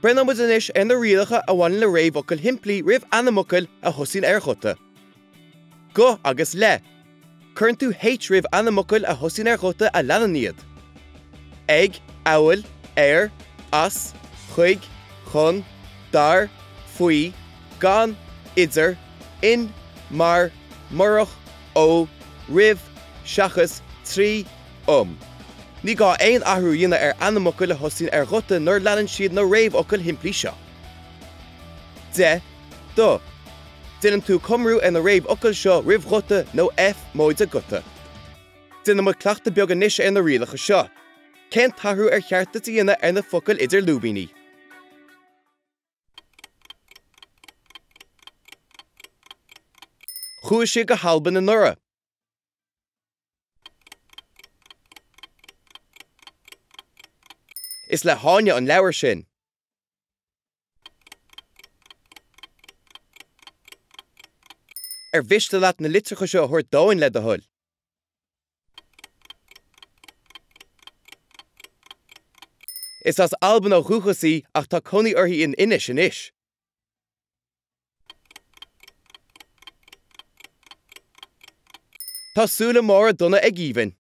Breathnóidh muid anois ar na rialacha a bhaineann le réamhfhocail shimplí roimh ainmfhocail a thosaíonn ar ghuta. Go agus le. Cuireann tú H roimh ainmfhocail a thosaíonn ar ghuta a leanann iad. Ag, amhail, ar, as, chuig, chun, dar, faoi, gan, idir, in, mar, murach, ó, roimh, seachas, trí, um. Ní gá aon athrú a dhéanamh ar ainmfhocail a thosaíonn ar ghuta nuair a leanann siad na réamhfhocail shimplí seo. De, do. Déanann tú cumrú ar na réamhfhocail seo roimh ghuta nó F móide guta. Déanfaidh muid cleachtadh beag anois ar na rialacha seo. Cén t-athrú ar cheart duit a dhéanamh ar na focail idir lúibíní? Chuaigh siad go hAlbain anuraidh. Is le hÁine an leabhar sin. Ar mhiste leat na litreacha seo a thabhairt d'Eoin, le do thoil? Is as Albain ó dhúchas í ach tá cónaí uirthi in Inis anois. Tá súile móra donna ag Aoibhinn.